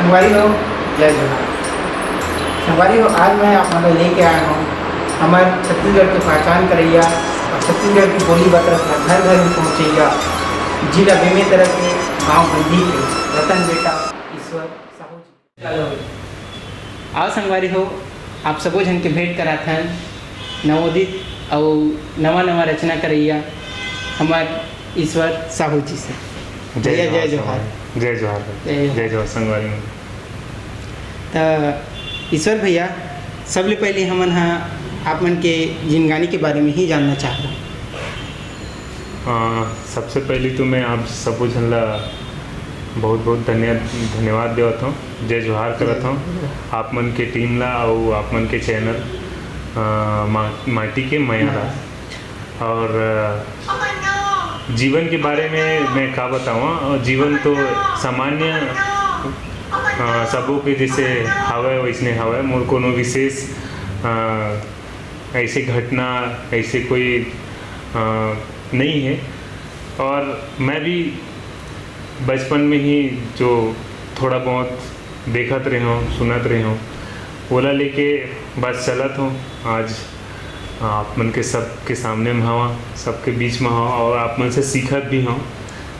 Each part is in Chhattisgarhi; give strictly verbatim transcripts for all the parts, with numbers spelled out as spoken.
संगवारी हो, जय जोहार। संगवारी हो, आज मैं आप मन ला लेके आए हंव हमर छत्तीसगढ़ के पहचान करइया अउ छत्तीसगढ़ के बोली बतरस ला घर घर में पहुंचइया जिला बेमेतरा के गांव बंधी के रतन बेटा ईश्वर साहू जी। आओ संगवारी हो, आप सबो झन के भेंट कराथन नवोदित अउ नवा नवा रचना करइया हमर ईश्वर साहू जी से। भैया, जय जोहार। जय जोहार। जय जोहार। जय जोहार संगवारी हो। त ईश्वर भैया, सबले पहले हमन ह आप मन के जिनगानी के बारे में ही जानना चाहबो। अ, सबसे पहले तो मैं आप सबो झन ला बहुत बहुत धन्य-, धन्यवाद देवत हंव, जय जोहार करत हंव आप मन के टीम ला अउ आप मन के चैनल, अ, मा-, माटी के मया ला। और, अ, जीवन के बारे में मैं का बतावं, अ, जीवन तो सामान्य, अ, सबो के जैसे हवय वैसने हवय, मोर कोनो विशेष, अ, ऐसे घटना, ऐसे कोई, अ, नहीं है। और मैं भी बचपन में ही जो थोड़ा बहुत देखत रहे हंव, सुनत रहे हंव, ओला लेके बस चलत हंव। आज आप मन के सबके सामने में हवं, सबके बीच में हवं और आप मन से सीखत भी हवं।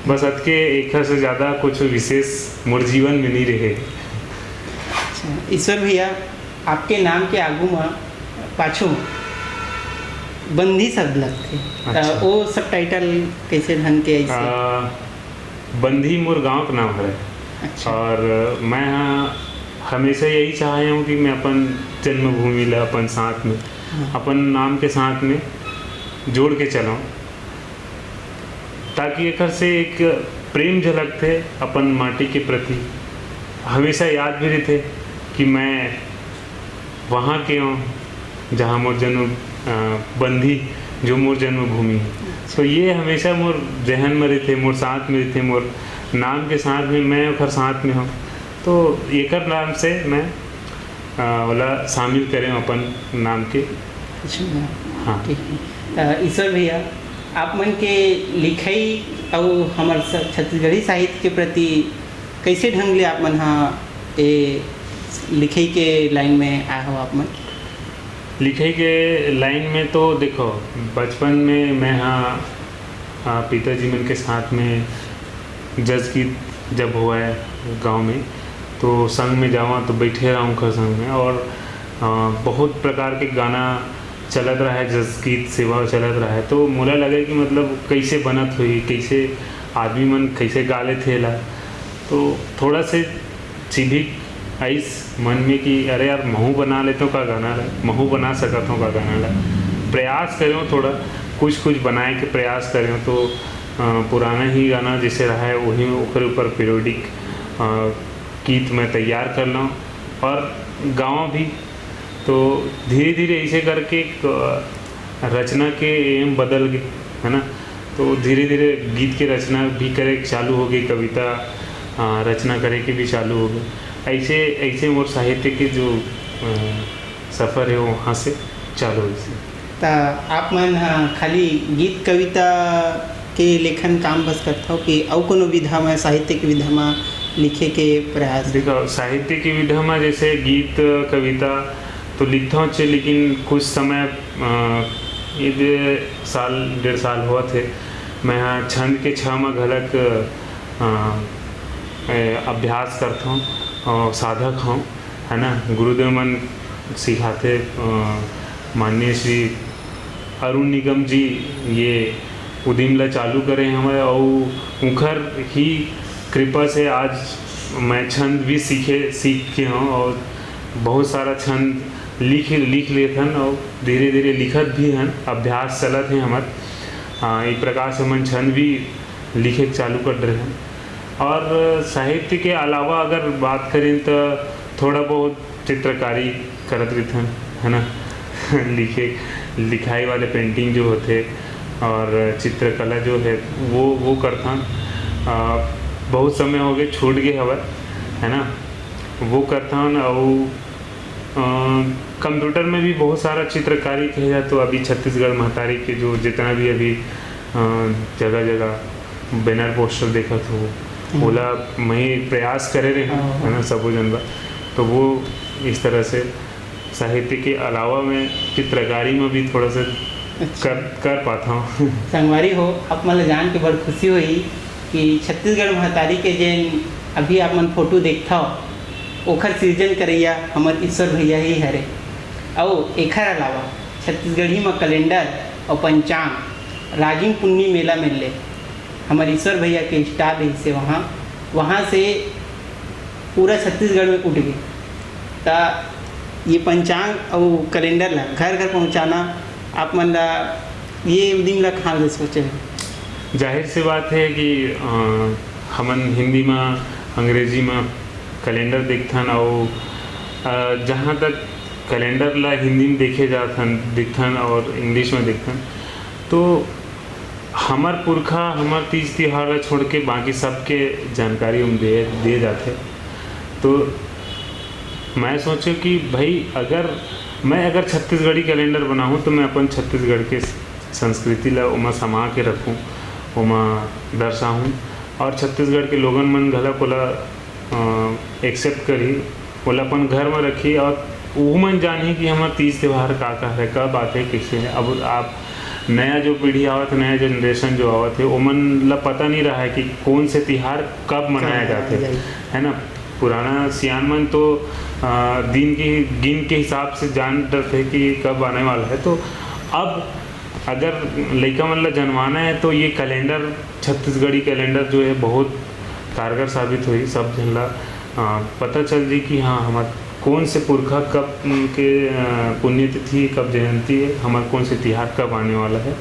बस अतके, एखर से ज़्यादा कुछ विशेष मोर जीवन में नहीं रहे। अच्छा, ईश्वर भैया, आपके नाम के आगू म पाछू बंधी शब्द लगथे, त अच्छा। ओ subtitle कैसे ढंग के ऐसे? आ, बंधी मोर गांव के नाम हरे। अच्छा। और मैं हा हमेशा यही चाहे हूँ कि मैं अपन जन्मभूमि ला अपन साथ में, हाँ। अपन नाम के साथ में जोड़ के चलाऊँ, ताकि एकर से एक प्रेम झलकथे अपन माटी के प्रति। हमेशा याद भी रहिथे कि मैं वहाँ के हूँ, जहाँ मोर जन्म, अ, बंधी, जो मोर जन्मभूमि है। तो ये हमेशा मोर जहन में रहिथे, मोर साथ में रहिथे, मोर नाम के साथ में मैं ओकर साथ में हूँ। तो एकर नाम से मैं, अ, ओला शामिल करे हूँ अपन नाम के। अच्छा, हाँ। ठीक है। त ईश्वर भैया, आप मन के लिखई अउ हमर स-, छत्तीसगढ़ी साहित्य के प्रति कैसे ढंग ले आप मन ह ए लिखई के लाइन में आए हो आप मन? लिखई के लाइन में तो देखो, बचपन में मैं हा, आ, पिताजी मन के साथ में जस गीत जब होवय गाँव में, तो संग में जावा तो बैठे रहा उनकर संग में। और, आ, बहुत प्रकार के गाना चलत रहा है, जस गीत सेवा चलत रहा है, तो मोला लगे कि मतलब कैसे बनत होही, कैसे आदमी मन कैसे गा लेथे एला। तो थोड़ा से चिभिक आइस मन में कि अरे यार, महू बना लेते हो का गाना ला, महू बना सकत हो का गाना ला। प्रयास करें थोड़ा, कुछ कुछ बनाए के प्रयास करें। तो, अ, पुराना ही गाना जैसे रहा है, वही ओकर ऊपर पेरोडिक, अ, गीत मैं तैयार कर लूँ और गाँव भी। तो धीरे धीरे ऐसे करके एक, अ, रचना के एम बदल गए, है ना। तो धीरे धीरे गीत के रचना भी करे के चालू हो गई, कविता, अ, रचना करे के भी चालू हो गई। ऐसे, ऐसे मोर साहित्य के जो, अ, सफ़र है, वहाँ से चालू होइस। त आप मन ह खाली गीत कविता के लेखन काम बस करथव कि अउ कोनो विधा म, साहित्य के विधा म लिखे के प्रयास? देखो, साहित्य के विधा म जैसे गीत, कविता तो लिखथव चे, लेकिन कुछ समय, अ, ये दे साल, डेढ़ साल होवत हे, मैं ह छंद के छह म घलक, अ, ए, अभ्यास करथव अउ साधक हव, है ना। गुरुदेव मन सिखाथे, अ, माननीय श्री अरुण निगम जी ये उदिम ला चालू करे हवय अउ उंखर ही कृपा से आज मैं छंद भी सीखे, सीख के हव अउ बहुत सारा छंद लिख, लिख लेथन अउ धीरे-धीरे लिखत भी हन, अभ्यास चलत हे हमर। अ, एक प्रकार से हमन छंद भी लिखे के चालू कर डरे हन। और साहित्य के अलावा अगर बात करें त थोड़ा बहुत चित्रकारी करत रहिथन, है ना। लिखे, लिखाई वाले पेंटिंग जो होथे और चित्रकला जो है, वो, वो करथन। अ, बहुत समय हो गए, छूट गए हवय, है ना, वो करथन। अउ, अ, कंप्यूटर में भी बहुत सारा चित्रकारी कहे जाए तो अभी छत्तीसगढ़ महतारी के जो जितना भी अभी, अ, जगह जगह बैनर पोस्टर देखत हो, हम्म। ओला मैं प्रयास करे रहे हूँ, हाँ, हाँ। है ना, सबो जन बर। तो वो इस तरह से साहित्य के अलावा मैं चित्रकारी में भी थोड़ा सा अच्छा। कर, कर पाता हूँ। संगवारी हो, आप मन ल जान के बड़ खुशी होही कि छत्तीसगढ़ महतारी के जेन अभी आप मन फोटो देखथव, ओखर सिरजन करइया हमर ईश्वर भैया ही हरे। अउ एखर अलावा छत्तीसगढ़ी म कैलेंडर अउ पंचांग, राजिम पुन्नी मेला मेले, हमर ईश्वर भैया के स्टॉल रहिसे वहाँ, वहाँ से पूरा छत्तीसगढ़ में उठ गे। त ये पंचांग अउ कैलेंडर ला घर घर पहुँचाना, आप मन ला ये उदिम ला कहाँ ले सोचे हे? जाहिर सी बात है कि, अ, हमन हिंदी में, अंग्रेजी में कैलेंडर देखथन, अउ, अ, जहाँ तक कैलेंडर ला हिंदी में देखे जाथन, दिखथन और इंग्लिश में देखथन, तो हमर पुरखा, हमर तीज तिहार ला छोड़ के बाकी सबके जानकारी हम दे, दे जाथे। तो मैं सोचें कि भाई, अगर मैं, अगर छत्तीसगढ़ी कैलेंडर बनाहूँ, तो मैं अपन छत्तीसगढ़ के संस्कृति ला ओमा समा के रखूँ, ओमा दर्शाहूँ, और छत्तीसगढ़ के लोगन मन घलक ओला, अ, एक्सेप्ट करही, ओला अपन घर में रखही, और उमन जानही कि हमर तीज त्योहार का, का है, कब आथे, कैसे है। अब आप नया जो पीढ़ी आवत है, नया जनरेशन जो आवत है, ओमन ला पता नहीं रहा है कि कौन से तिहार कब मनाया कब जाथे, मनाया जाथे। है ना? पुराना सियान मन तो, अ, दिन के, दिन के हिसाब से जान डरथे कि कब आने वाला है। तो अब अगर लइका मन ला जनवाना है, तो ये कैलेंडर, छत्तीसगढ़ी कैलेंडर जो है, बहुत कारगर साबित होही। सब झन ला, अ, पता चल जी कि हाँ, हमर कौन से पुरखा कब, उनके, अ, पुण्यतिथि, कब जयंती है, हमर कौन से तिहार कब आने वाला है,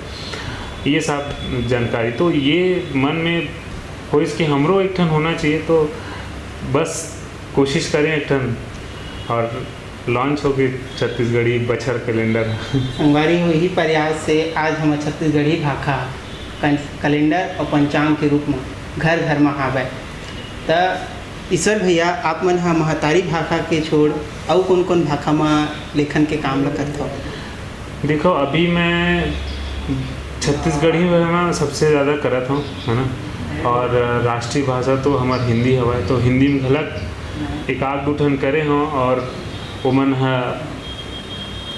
ये सब जानकारी। तो ये मन में होइस कि हमरो एक ठन होना चाहिए, तो बस कोशिश करें एक ठन, और लॉन्च हो गए छत्तीसगढ़ी बछर कैलेंडर। संगवारी हो, यही प्रयास से आज हमर छत्तीसगढ़ी भाखा कन-, कैलेंडर और पंचांग के रूप में घर घर में हावय। त ईश्वर भैया, आप मन ह महतारी भाखा के छोड़ अउ कौन कौन भाखा में लेखन के काम ल करथव? देखो, अभी मैं छत्तीसगढ़ी में ना सबसे ज़्यादा करत हूँ, है ना, और राष्ट्रीय भाषा तो हमार हिंदी हवय, तो हिंदी में घलक एक आध दू ठन करे हूँ, और ओमन ह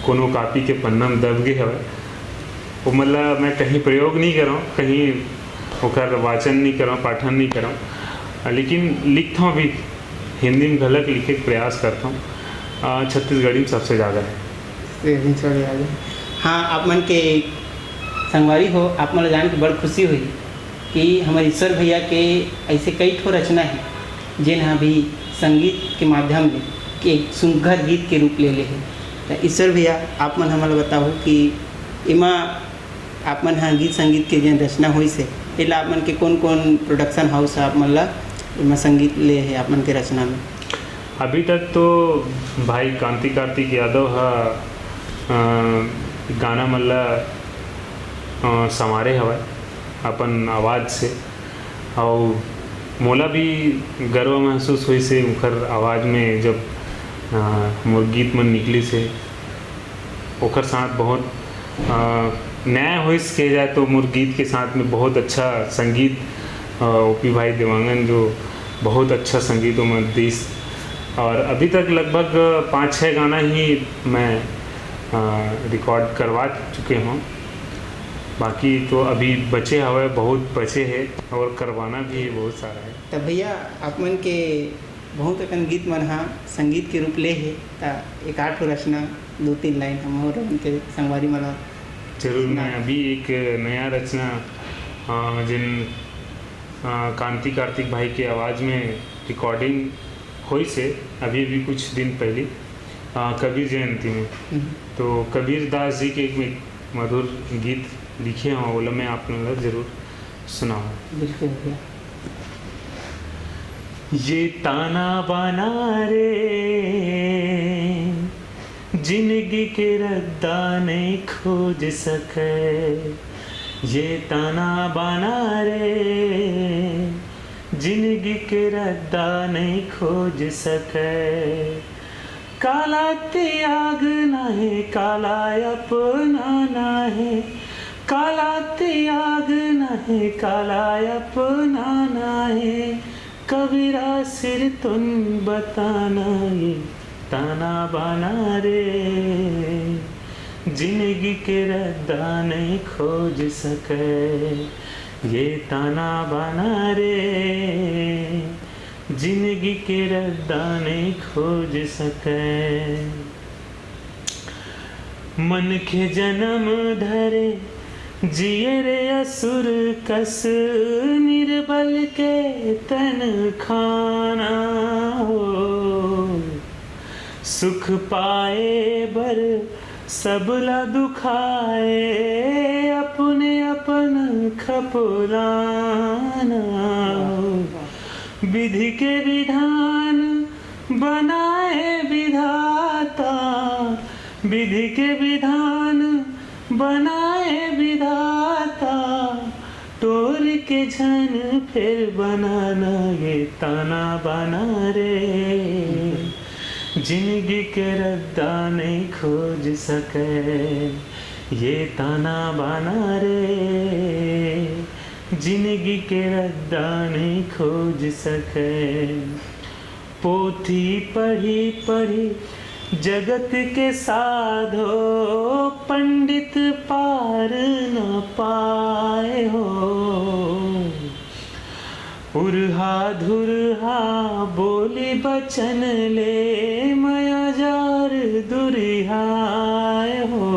कोनो कॉपी के पन्ना में दब गे हवय, ओमन ला मैं कहीं प्रयोग नहीं करौं, कहीं ओकर वाचन नहीं करौं, पाठन नहीं करौं, लेकिन लिखथौं भी, हिंदी में घलक लिखे के प्रयास करथौं। अ, छत्तीसगढ़ी में सबसे ज़्यादा है। से भी चढ़ आ जाए। हाँ, आप मन के संगवारी हो, आप मन ला जान के बड़ खुशी हुई कि हमर ईश्वर भैया के ऐसे कई ठो रचना है, जेन ह अभी संगीत के माध्यम ले एक सुघर गीत के रूप ले ले हे। त ईश्वर भैया, आप मन हमन ला बताओ कि एमा आप मन ह गीत संगीत के जेन रचना होइस हे, एला आप मन के कोन-कोन प्रोडक्शन हाउस ह आप मन ला एमा संगीत ले हे आप मन के रचना में? अभी तक तो भाई कांति कार्तिक यादव ह, अ, गाना मन ला, अ, संवारे हवय अपन आवाज़ से, अउ मोला भी गर्व महसूस होइस हे उंकर आवाज़ में जब, अ, मोर गीत मन निकलिस हे। ओकर साथ बहुत, अ, नया होइस कहे जाए तो मोर गीत के साथ में बहुत अच्छा संगीत, अ, ओपी भाई देवांगन जो बहुत अच्छा संगीत ओमन दिस, और अभी तक लगभग पाँच छः गाना ही मैं, अ, रिकॉर्ड करवा चुके हूँ। बाकी तो अभी बचे हवय, बहुत बचे हे और करवाना भी है, बहुत सारा है। त भैया, आप मन के बहुत अकन गीत मन ह संगीत के रूप ले हे, त एक आध ठो रचना, दू तीन लाइन हमर मन के संगवारी मन ला जरूर, सुना। मैं अभी एक नया रचना, अ, जिन, अ, कांति कार्तिक भाई के आवाज़ में रिकॉर्डिंग होइस हे अभी, अभी कुछ दिन पहली, अ, कबीर जयंती में। हम्म। तो कबीर दास जी के एक मधुर गीत लिखे हूँ, ओला मैं आप मन ला जरूर सुनाऊँ। बिल्कुल भैया। ये ताना बाना रे, जिनगी के रद्दा नहीं खोज सके। ये ताना बाना रे, जिनगी के रद्दा नहीं खोज सके। काला त्यागना हे, काला अपनाना हे, काला त्यागना हे, काला अपनाना हे। कविरा सिर तुन बताना ये ताना बाना रे, जिंदगी के रद्दा नहीं खोज सके। ये ताना बाना रे, जिंदगी के रद्दा नहीं खोज सके। मन के जन्म धरे जिए रे असुर कस, निर्बल के तन खाना हो। सुख पाए बर सबला दुखाए, अपने अपन खपुलाना हो। विधि के विधान बनाए विधाता, विधि के विधान बनाए विधाता, तोर के झन फिर बनाना ये ताना बाना रे। जिंदगी के रद्दा नहीं खोज सके ये ताना बाना रे, जिंदगी के रद्दा नहीं खोज सके। पोथी पढ़ी पढ़ी जगत के साधो, पंडित पार न पाए हो। उरहा धुरहा बोली बचन ले, मया जार दुरिहाए हो।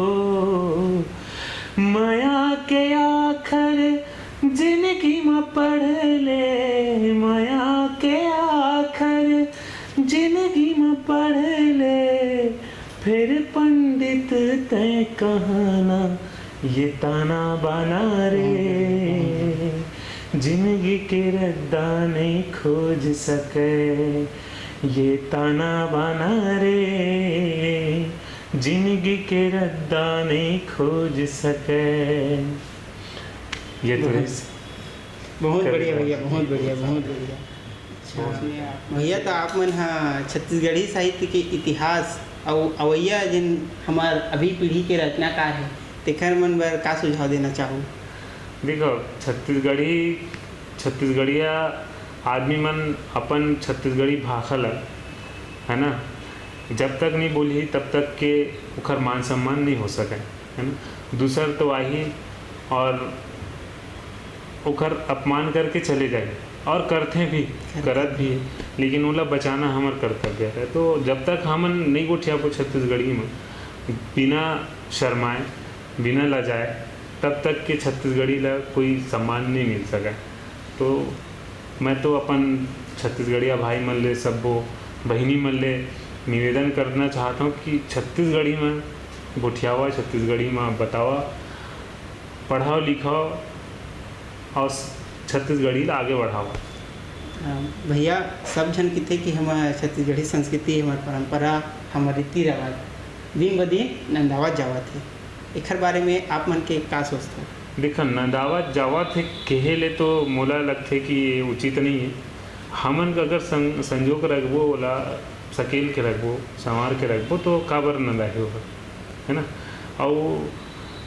मया के आखर जिंदगी म पढ़ ले, मया के आखर जिंदगी म पढ़ ले, फिर पंडित तय कहाना ये ताना बाना रे। जिंदगी के रद्दा नहीं खोज सके ये ताना बाना रे, जिंदगी के रद्दा नहीं खोज सके। ये तो है। बहुत बढ़िया भैया, बहुत बढ़िया, बहुत बढ़िया। अच्छा भैया, तो आप मन ह छत्तीसगढ़ी साहित्य के इतिहास अउ अवैया जिन हमार अभी पीढ़ी के रचनाकार है, तेखर मन बर का सुझाव देना चाहू? देखो, छत्तीसगढ़ी, छत्तीसगढ़िया आदमी मन अपन छत्तीसगढ़ी भाखा ल, है ना, जब तक नहीं बोलही तब तक के ओखर मान सम्मान नहीं हो सके, है ना। दूसर तो आही और ओखर अपमान करके चले जाए और करथे भी, करत भी है, लेकिन ओला बचाना हमर कर्तव्य है। तो जब तक हमन नहीं गोठियाबो छत्तीसगढ़ी में बिना शर्माए, बिना लजाए, तब तक के छत्तीसगढ़ी ला कोई सम्मान नहीं मिल सके। तो मैं तो अपन छत्तीसगढ़िया भाई मन ले, सब्बो बहिनी मन ले निवेदन करना चाहत हूँ कि छत्तीसगढ़ी में गोठियावा, छत्तीसगढ़ी में बतावा, पढ़ाओ लिखाओ और छत्तीसगढ़ी ला आगे बढ़ाओ। अ, भैया, सब झन किथे कि हमर छत्तीसगढ़ी संस्कृति, हमर परंपरा, हमर रीति रिवाज दिन ब दिन नंदावत जावत हे। एखर बारे में आप मन के का सोचथव? देखा, नंदावत जावत हे कहे ले तो मोला लगथे कि ये उचित नहीं है। हमन का अगर सं-, संजो के रखबो, ओला सकेल के रखबो, संवार के रखबो, तो काबर नंदाही होगा, है ना? अउ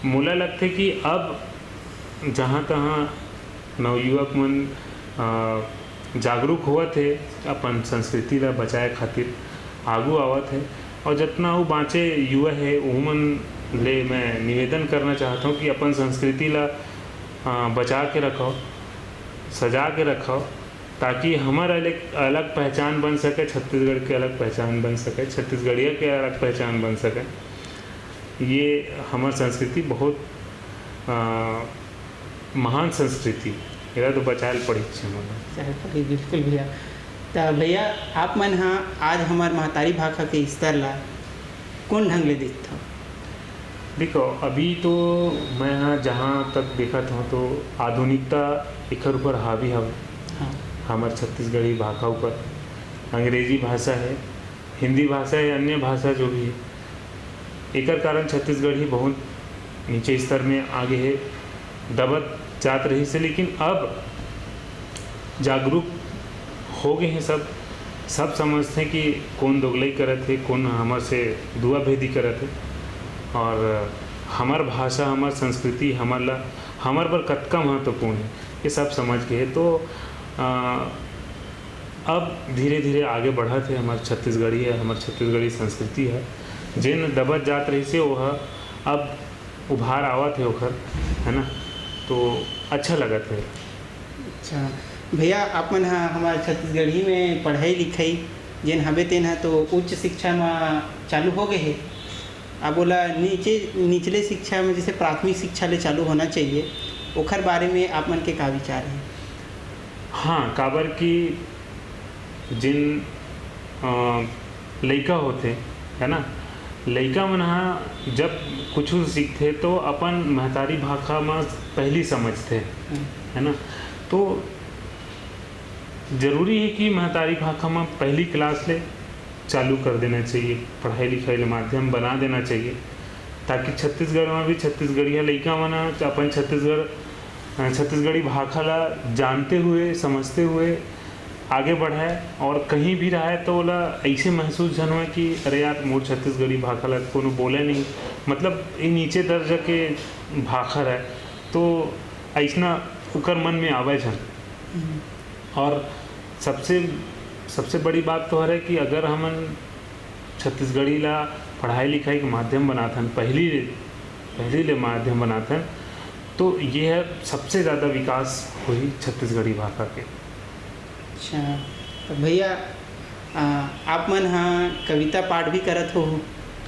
मोला लगथे कि अब जहाँ तहाँ नवयुवक मन, अ, जागरूक होवत हे, अपन संस्कृति ला बचाए खातिर आगू आवत हे, और जतना अउ बाँचे युवा हे, उमन ले मैं निवेदन करना चाहत हूँ कि अपन संस्कृति ला, अ, बचा के रखव, सजा के रखव, ताकि हमर अलग, अलग पहचान बन सके, छत्तीसगढ़ के अलग पहचान बन सके, छत्तीसगढ़िया के अलग पहचान बन सके। ये हमर संस्कृति बहुत, अ, महान संस्कृति, एला तो बचाए ल पड़ही हमन ला। बचाए ल पड़ही, बिल्कुल भैया। त भैया, आप मन ह आज हमर महतारी भाखा के स्तर ला कोन ढंग ले देखथव? देखो, अभी तो मैं ह जहाँ तक देखत हूँ तो आधुनिकता एखर ऊपर हावी हवे। हाँ। हमर छत्तीसगढ़ी भाखा ऊपर अंग्रेजी भाषा है, हिंदी भाषा है, अन्य भाषा जो भी है, एकर कारण छत्तीसगढ़ी बहुत नीचे स्तर में आगे है, दबत जात रहिस हे। लेकिन अब जागरूक हो गए हैं सब, सब समझते हैं कि कौन दोगलई करत है, कौन हमर से दुआ भेदी करत है, और हमर भाषा, हमर संस्कृति, हमर ला, हमर बर कतका महत्वपूर्ण है, ये सब समझ गए हैं। तो, अ, अब धीरे-धीरे आगे बढ़त हे हमर छत्तीसगढ़ी हे, हमर छत्तीसगढ़ी संस्कृति हे। जेन दबत जात रहिस हे, वो ह अब उभार आवत हे ओखर, है ना? तो अच्छा लगत हे। अच्छा भैया, आप मन ह हमर छत्तीसगढ़ी में पढ़ाई लिखाई जेन हवे तेन ह तो उच्च शिक्षा म चालू हो गए हे। अब ओला नीचे, निचले शिक्षा में जैसे प्राथमिक शिक्षा ले चालू होना चाहिए, ओखर बारे में आप मन के का विचार हे? हाँ, काबर कि जिन, अ, लइका होथे, है ना, लइका मन ह जब कुछु सीखथे तो अपन महतारी भाखा म पहली समझथे, हम्म। है ना। तो जरूरी हे कि महतारी भाखा म पहली class ले चालू कर देना चाहिए, पढ़ाई लिखाई ले माध्यम बना देना चाहिए, ताकि छत्तीसगढ़ म भी छत्तीसगढ़िया लइका मन ह अपन छत्तीसगढ़, अ, छत्तीसगढ़ी भाखा ला जानते हुए, समझते हुए आगे बढ़े और कहीं भी रहे तो ओला ऐसे महसूस झन होए कि अरे यार, मोर छत्तीसगढ़ी भाखा ला कोनो बोले नहीं, मतलब ये नीचे दर्जा के भाखा रहे, तो ऐसना ओकर मन में आवे झन। हम्म। और सबसे, सबसे बड़ी बात तो हरे कि अगर हमन छत्तीसगढ़ी ला पढ़ाई लिखाई के माध्यम बनाथन, पहली, पहली ले माध्यम बनाथन, तो ये ह सबसे ज़्यादा विकास होही छत्तीसगढ़ी भाखा के। अच्छा, तो भैया, आ, आप मन ह कविता पाठ भी करत हो?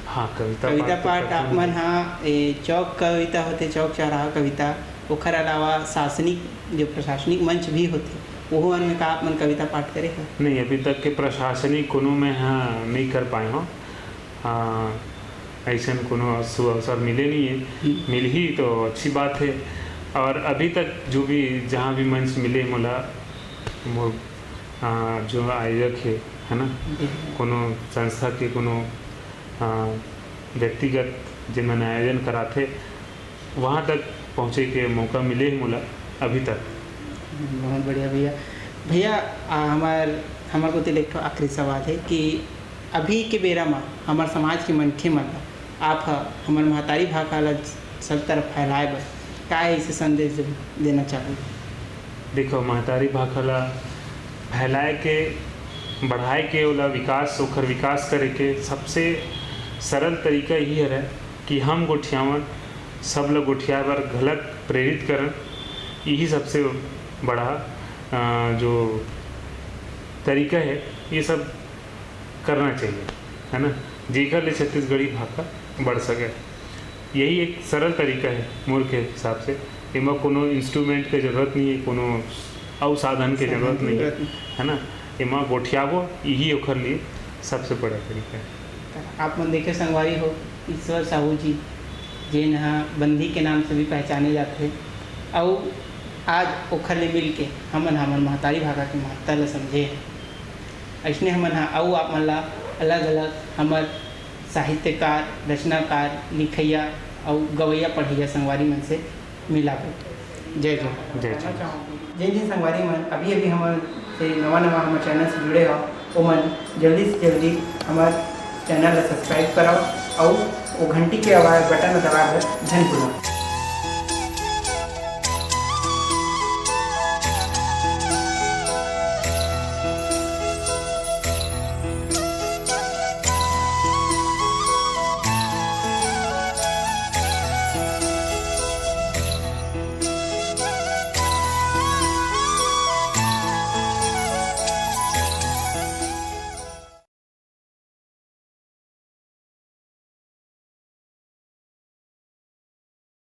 हाँ, कविता कविता पाठ तो पाठ करथन। आप मन ह, ए, चौक कविता होथे, चौक चौराहा कविता, ओखर अलावा शासनिक, जो प्रशासनिक मंच भी होथे, ओहू मन में का आप मन कविता पाठ करे हो? नहीं, अभी तक के प्रशासनिक कोनो में ह नहीं कर पाए हो। हाँ, ऐसन कोनो सु-, अवसर मिले नहीं है। हम्म। मिलही तो अच्छी बात है। और अभी तक जो भी, जहाँ भी मंच मिले मोला, मोर, आ, जो आयोजक है, है ना, जी। कोनो संस्था के कोनो, आ, व्यक्तिगत जेमन आयोजन कराथे, वहाँ तक पहुँचे के मौका मिले है मोला अभी तक। बहुत बढ़िया भैया। भैया, आ, हमार, हमार कोति ले एक ठो आखिरी सवाल है कि अभी के बेरा म हमर समाज के मनखे मन ल आप ह हमर महतारी भाखा ल सब तरफ फैलाए बर का ऐसे संदेश दे-, देना चाहू? देखो, महतारी भाखा ल फैलाए के, बढ़ाए के, ओला विकास, ओखर विकास करे के सबसे सरल तरीका यही हरय कि हम गोठियावन, सब ल गोठियाए बर घलक प्रेरित करन। यही सबसे बड़ा, अ, जो तरीका है, ये सब करना चाहिए, है ना, जेकर ले छत्तीसगढ़ी भाखा बढ़ सके। यही एक सरल तरीका है मोर के हिसाब से। एमा कोनो instrument के जरूरत नहीं है, कोनो अउ साधन के साधन जरूरत के नहीं है, जरूरत नहीं। है ना। एमा गोठियाबो, यही ओखर लिए सबसे बड़ा तरीका है। आप मन देखे संगवारी हो, ईश्वर साहू जी, जेन ह बंदी के नाम से भी पहचाने जाथे, अउ आज ओखर ले मिल के हमन हमर महतारी भाखा के महत्ता ल समझे हन। अइसने हमन ह अउ आप मन ला अलग-अलग हमर साहित्यकार, रचनाकार, लिखइया अउ गवइया पढ़इया संगवारी मन से मिलाबो। जय जोहार। जय जोहार। जेन जेन संगवारी मन अभी-अभी हमन से नवा-नवा हमर channel से जुड़े हव, ओमन जल्दी से जल्दी हमर channel ला subscribe करव अउ ओ घंटी के आवाज button ला दबाए बर झन भूलव।